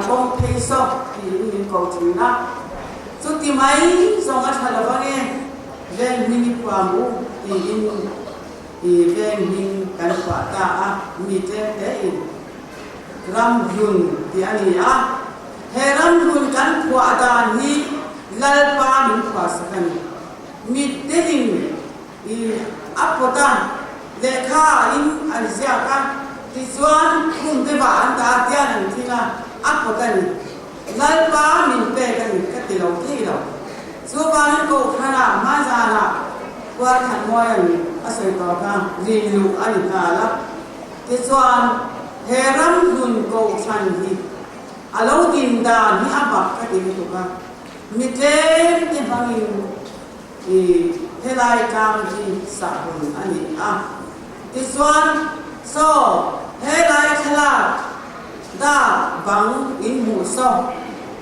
kawng phei sawk tiin min ko thin a. Chuti mai zawng a tha lo ange, veng hming i phuam u tiin i veng hming kan phuah ta a, mi tlem tein Ramhlun tih a ni a. He Ramhlun kan phuah dan hi Lalpa min phuahsak a ni. Mittelin i a pawt a, lehkha in an ziak a, tichuan khum deuhah an dah a, tian an thing a, a pawt a ni. Lalpa min pek a ni ka ti lo thei lo. Chuvangin Kohhranah hmazanah Puarthanmawia'n a sawi tawh kha rinluh a ni nghal a. Tichuan he ramhlun Kohhran hi a lo din dan hi a bak ka ti lutuk a, mi tlem te hmangin I helai tlang hi sahun a ni a. Tichuan, saw, helai thlalak dak bang in hmuh saw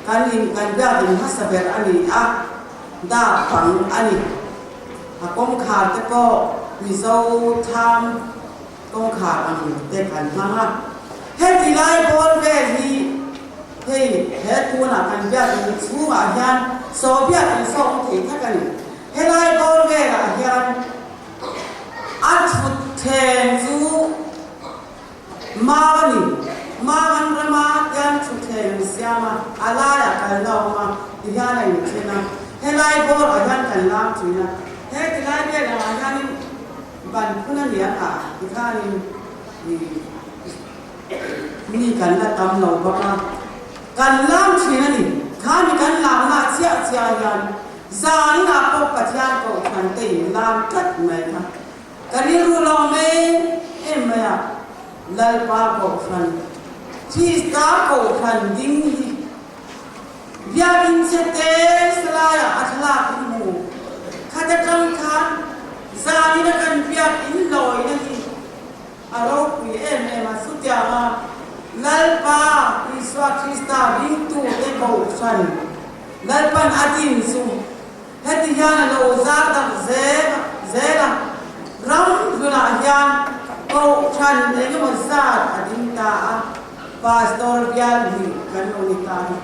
kan in kan biak in hmasa ber a ni a, dak bang a ni. A kawngkhar te pawh Mizo thlam kawngkhar ang te kan hmang a. Heti lai bawr vel hi hei he tunah kan biak in chhungah hian saw biak in saw awm thei thak a ni. Helai bawr velah hian a thut thleng chu mau a ni. Mau an rama hian thutthleng an siam a, a laiah kalna a awm a, tihian a inthen a. Helai bawrah hian kan lam thin a. He tilai velah hianin Ban phun a nia ka tikhanin mi kan la tam lo bawk a, kan lam thin a ni. Kha mi kan lamna chiah chiah hian zaninah pawh Pathian kohhran te in lam tlat mai kha ka rilru lo em em mai a, Lalpa kohhran, Krista kohhran ding hi Biakinn che te salaiah a thlalak in hmu. Khat atang khan zanin a kan biakinn lawina hi a ropui em em a, chutianga Lalpa Isua Krista ringtute kohhran Lalpan a din chu heti hian a lo zar dak zel zel a, ram hlunah hian kohhran engemaw zat a ding ta a. Pastor bial hi kan lo ni ta hi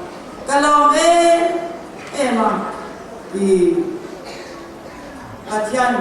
ka lawm em em a, i Pathian.